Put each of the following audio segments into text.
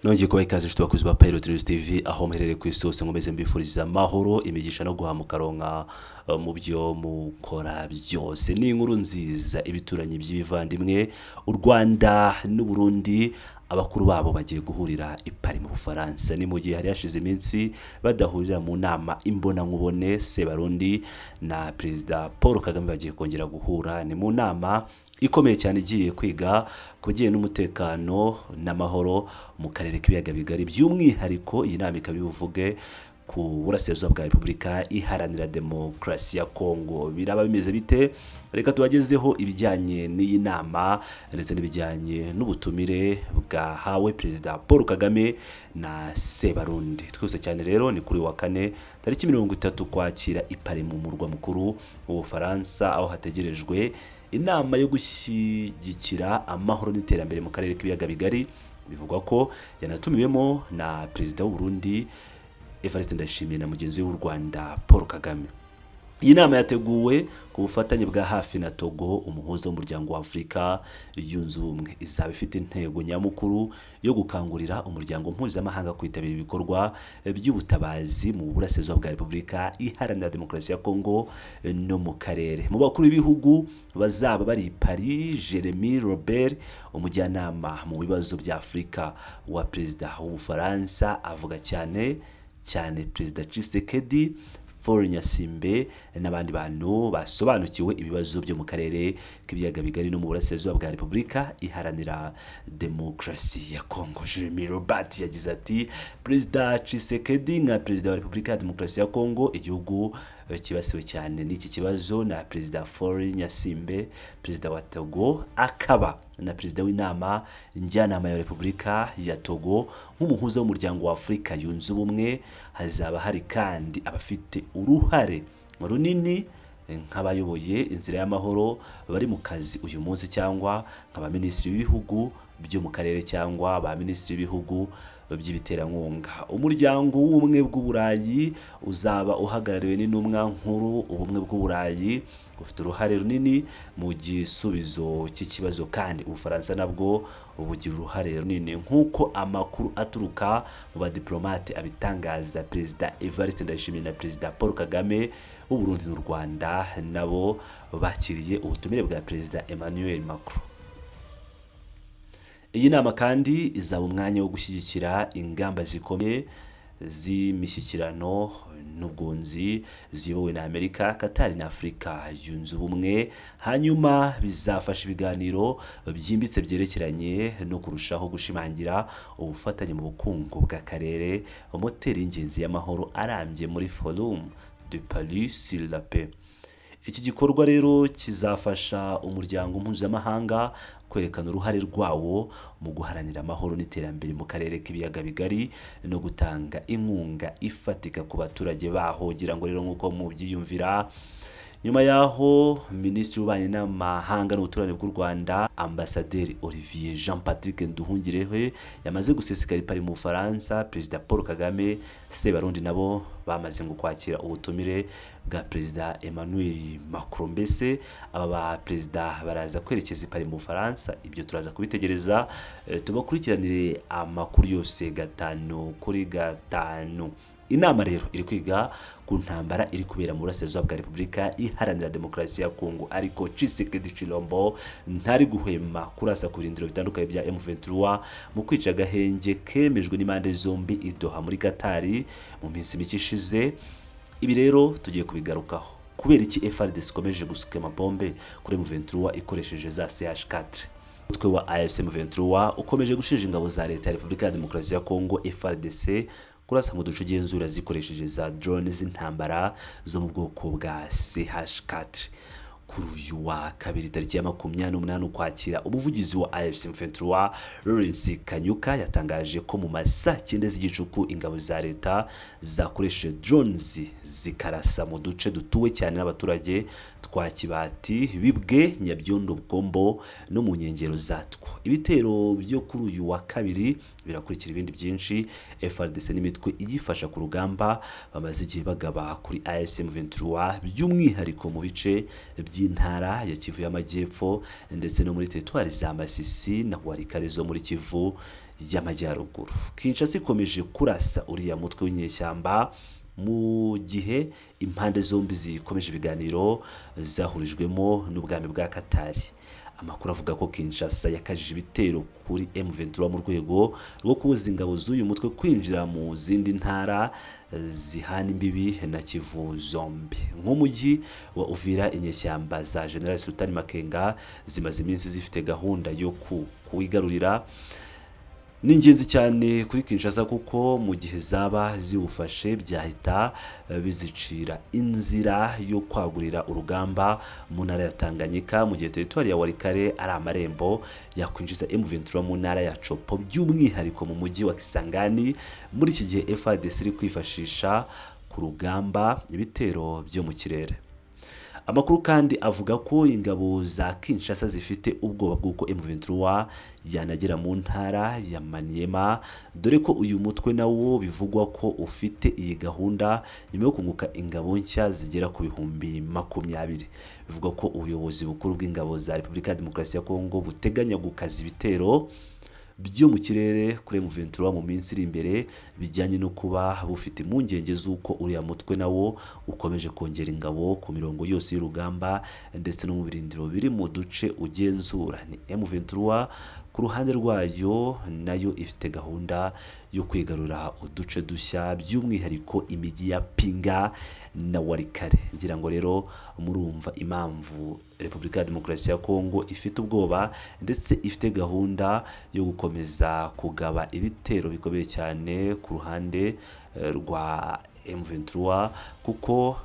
Nongeye kubaha ikaze, inshuti bakunzi ba Pilot News TV, aho muherereye ku isi hose. Nkomeze mbifuriza amahoro, imigisha no guhamukaronka mu byo mukora byose. Ni inkuru nziza, ibituranyi by'ibivandimwe u Rwanda n'u Burundi, abakuru babo bagiye guhurira i Paris mu Bufaransa. Ni mu gihe hari hashize iminsi badahurira mu nama imbonankubone. Sebarundi na Perezida Paul Kagame bagiye kongera guhura. Ni mu nama ikomeye cyane igiye kwiga ku bijyanye n'umutekano n'amahoro mu karere k'Ibiyaga Bigari. By'umwihariko iyi nama ikaba ibuvuge ku burasirazuba bwa Repubulika Iharanira Demokarasi ya Kongo. Biraba bimeze bite? Reka tubagezeho ibijyanye n'iyi nama ndetse n'ibijyanye n'ubutumire bwahawe Perezida Paul Kagame na Sebarundi. Twese cyane rero, ni kuri uyu wa kane tariki 30 Ukwakira i Paris mu murwa mukuru w'Ubufaransa, aho hategerejwe inama yo gushyigikira amahoro n'iterambere mu karere k'Ibiyaga Bigari. Bivugwa ko yanatumiwemo na Perezida w'u Burundi Evariste Ndayishimiye na mugenzi we w'u Rwanda Paul Kagame. Iyi nama yateguwe ku bufatanye bwa hafi na Togo, umuhuza w'Umuryango wa Afurika Yunze Ubumwe. Izaba ifite intego nyamukuru yo gukangurira umuryango mpuzamahanga kwitabira ibikorwa by'ubutabazi mu burasirazuba bwa Repubulika Iharanira Demokarasi ya Kongo no mu karere. Mu bakuru b'ibihugu bazaba bari i Paris, Jeremy Robert, umujyanama mu bibazo bya Afurika wa Perezida w'Ubufaransa, avuga cyane cyane Perezida Tshisekedi, Faure Gnassingbé n'abandi bantu basobanukiwe ibibazo byo mu karere k'Ibiyaga Bigari no mu burasirazuba bwa Repubulika Iharanira Demokarasi ya Kongo. Jeremy Robert yagize ati: "Perezida Tshisekedi nka Perezida wa Repubulika ya Demokarasi ya Kongo, igihugu kibasiwe cyane n'iki kibazo, na Perezida Faure Gnassingbé, Perezida wa Togo akaba na Perezida w'Inama Njyanama ya Repubulika ya Togo, nk'umuhuza w'Umuryango wa Afurika Yunze Ubumwe. Hazaba hari kandi abafite uruhare runini nk'abayoboye inzira y'amahoro bari mu kazi uyu munsi, cyangwa nk'abaminisitiri b'ibihugu byo mu karere, cyangwa ba minisitiri b'ibihugu by'ibiterankunga. Umuryango w'Ubumwe bw'Uburayi uzaba uhagarariwe n'intumwa nkuru. Ubumwe bw'Uburayi bufite uruhare runini mu gisubizo cy'ikibazo, kandi Ubufaransa nabwo bugira uruhare runini." Nk'uko amakuru aturuka mu badiplomate abitangaza, Perezida Evariste Ndayishimiye na Perezida Paul Kagame w'u Burundi n'u Rwanda nabo bakiriye ubutumire bwa Perezida Emmanuel Macron. Iyi nama kandi izaba umwanya wo gushyigikira ingamba zikomeye z'imishyikirano n'ubwunzi ziyobowe na Amerika, Katari na Afurika Yunze Ubumwe. Hanyuma bizafasha ibiganiro byimbitse byerekeranye no kurushaho gushimangira ubufatanye mu bukungu bw'akarere, moteri y'ingenzi y'amahoro arambye muri Forum de Paris sur la paix. Iki gikorwa rero kizafasha umuryango mpuzamahanga kwerekana uruhare rwawo mu guharanira amahoro n'iterambere mu karere k'Ibiyaga Bigari no gutanga inkunga ifatika ku baturage baho. Ngira ngo rero nk'uko mubyiyumvira, nyuma y'aho Minisitiri w'Ububanyi n'Amahanga n'Ubuturane bw'u Rwanda, Ambasaderi Olivier Jean Patrick Nduhungirehe, yamaze gusesekara i Paris mu Bufaransa, Perezida Paul Kagame, Sebarundi nabo bamaze ngo kwakira ubutumire bwa Perezida Emmanuel Macron. Mbese aba ba perezida baraza kwerekeza i Paris mu Bufaransa. Ibyo turaza kubitegereza, tubakurikiranire amakuru yose gatanu kuri gatanu. Inama rero iri kwiga ku ntambara iri kubera mu burasirazuba bwa Repubulika Iharanira Demokarasi ya Kongo, ariko Tshisekedi Tshilombo ntari guhwema kurasa ku birindiro bitandukanye bya M23 mu kwica agahenge kemejwe n'impande zombi i Doha muri Katari mu minsi mike ishize. Ibi rero tugiye kubigarukaho. Kubera iki FARDC ikomeje gusuka amabombe kuri M23 ikoresheje za CH4? Umutwe wa AFC M23 ukomeje gushinja ingabo za Leta ya Repubulika ya Demokarasi ya Kongo, FARDC, kurasa mu duce ugenzura zikoresheje za drone z'intambara zo mu bwoko bwa CH4. Kuri uyu wa kabiri tariki ya 28 Ukwakira, umuvugizi wa AFC M23 Lawrence Kanyuka yatangaje ko mu masaa 9 z'igicuku ingabo za leta zakoresheje drones zikarasa mu duce dutuwe cyane n'abaturage. twa Kibati, Bibwe, Nyabyondo, Bwombo no mu nkengero zatwo. Ibitero byo kuri uyu wa kabiri birakurikira ibindi byinshi FARDC n'imitwe iyifasha ku rugamba bamaze igihe bagaba kuri AFC M23, by'umwihariko mu bice by'intara ya Kivu y'Amajyepfo ndetse no muri teritwari za Masisi na Walikale zo muri Kivu y'Amajyaruguru. Kinshasa ikomeje kurasa uriya mutwe w'inyeshyamba mu gihe impande zombi zikomeje ibiganiro zahurijwemo n'ubwami bwa Katari. Amakuru avuga ko Kinshasa yakajije ibitero kuri M23 mu rwego rwo kubuza ingabo z'uyu mutwe kwinjira mu zindi ntara zihana imbibi na Kivu zombi, nk'umujyi wa Uvira. Inyeshyamba za General Sultan Makenga zimaze iminsi zifite gahunda yo kuwigarurira. Ni ingenzi cyane kuri Kinshasa kuko mu gihe zaba ziwufashe byahita bizicira inzira yo kwagurira urugamba mu ntara ya Tanganyika, mu gihe teritwari ya Walikale ari amarembo yakwinjiza M23 mu ntara ya Tshopo, by'umwihariko mu mujyi wa Kisangani. Muri iki gihe FARDC iri kwifashisha ku rugamba ibitero byo mu kirere. Amakuru kandi avuga ko ingabo za Kinshasa zifite ubwoba bw'uko M23 yanagera mu ntara ya Maniema, dore ko uyu mutwe nawo bivugwa ko ufite iyi gahunda nyuma yo kunguka ingabo nshya zigera ku 20,000. Bivugwa ko ubuyobozi bukuru bw'ingabo za Repubulika ya Demokarasi ya Kongo buteganya gukaza ibitero byo mu kirere kuri M23 mu minsi iri imbere, bijyanye no kuba bufite impungenge z'uko uriya mutwe nawo ukomeje kongera ingabo ku mirongo yose y'urugamba ndetse no mu birindiro biri mu duce ugenzura. Ni M23 ku ruhande rwayo nayo ifite gahunda yo kwigarura uduce dushya, by'umwihariko imijyi ya Pinga na Walikale. Ngira ngo rero murumva impamvu Repubulika ya Demokarasi ya Kongo ifite ubwoba ndetse ifite gahunda yo gukomeza kugaba ibitero bikomeye cyane ku ruhande rwa M23, kuko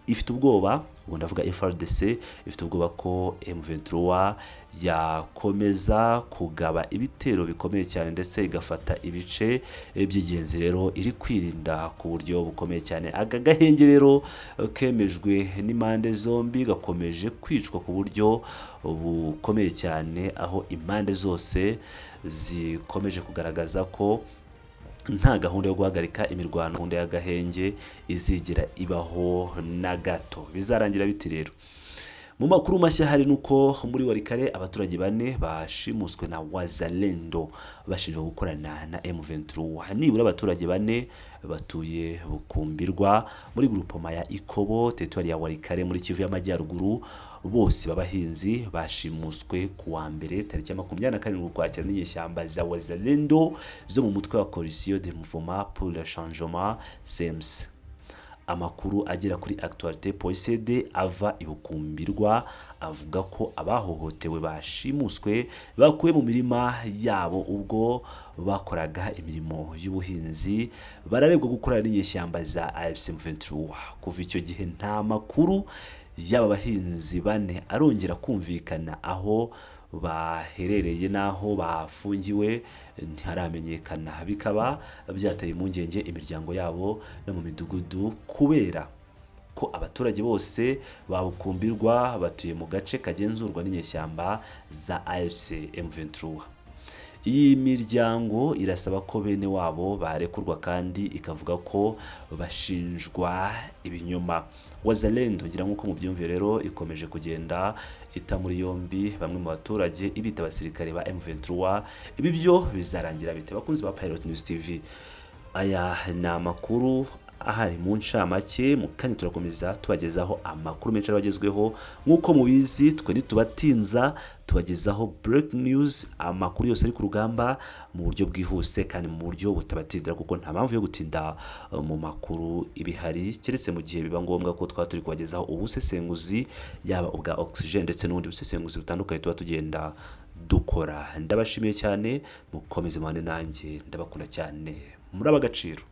ifite ubwoba, ubwo ndavuga FARDC ifite ubwoba ko M23 yakomeza kugaba ibitero bikomeye cyane ndetse igafata ibice by'ingenzi. Rero iri kwirinda ku buryo bukomeye cyane. Aka gahenge rero kemejwe n'impande zombi gakomeje kwicwa ku buryo bukomeye cyane, aho impande zose zikomeje kugaragaza ko nta gahunda yo guhagarika imirwano, gahunda y'agahenge izigera ibaho na gato. Bizarangira biti rero? Mu makuru mashya hari nuko muri Walikale abaturage bane bashimuswe na Wazalendo bashinjwa gukorana na M23. Nibura abaturage bane batuye Bukumbirwa muri grupoma ya Ikobo, teritwari ya Walikale muri Kivu y'Amajyaruguru, bose b'abahinzi, bashimuswe ku wa mbere tariki ya 27 Ukwakira n'inyeshyamba za Wazalendo zo mu mutwe wa Coalition de Mouvement pour le Changement, CMC. Amakuru agera kuri actualité.cd ava ibukumbirwa avuga ko abahohotewe bashimuswe bakuwe mu mirima yabo ubwo bakoraga imirimo y'ubuhinzi, bararegwa gukorana n'inyeshyamba za AFC M23. Kuva icyo gihe nta makuru y'aba bahinzi bane arongera kumvikana. Aho baherereye n'aho bafungiwe ntiharamenyekana, bikaba byateye impungenge imiryango yabo no mu midugudu, kubera ko abaturage bose babukumbirwa batuye mu gace kagenzurwa n'inyeshyamba za AFC M23. Iyi miryango irasaba ko bene wabo barekurwa kandi ikavuga ko bashinjwa ibinyoma. Wazalendo, ngira nk'uko mubyumviye rero, ikomeje kugenda ita muri yombi bamwe mu baturage ibita abasirikare ba M23. Ibi byo bizarangira bite? Bakunzi ba Pilot News TV, aya ni amakuru ahari mu ncamake. Mu kanya turakomeza tubagezaho amakuru menshi abagezweho. Nk'uko mubizi, twe ntitubatinza, tubagezaho break news, amakuru yose ari ku rugamba mu buryo bwihuse kandi mu buryo butabatindira, kuko nta mpamvu yo gutinda mu makuru ibihari, keretse mu gihe biba ngombwa ko twaba turi kubagezaho ubusesenguzi, yaba ubwa oxygen ndetse n'ubundi busesenguzi butandukanye tuba tugenda dukora. Ndabashimiye cyane, mukomeze mubane nanjye, ndabakunda cyane, muri ab'agaciro.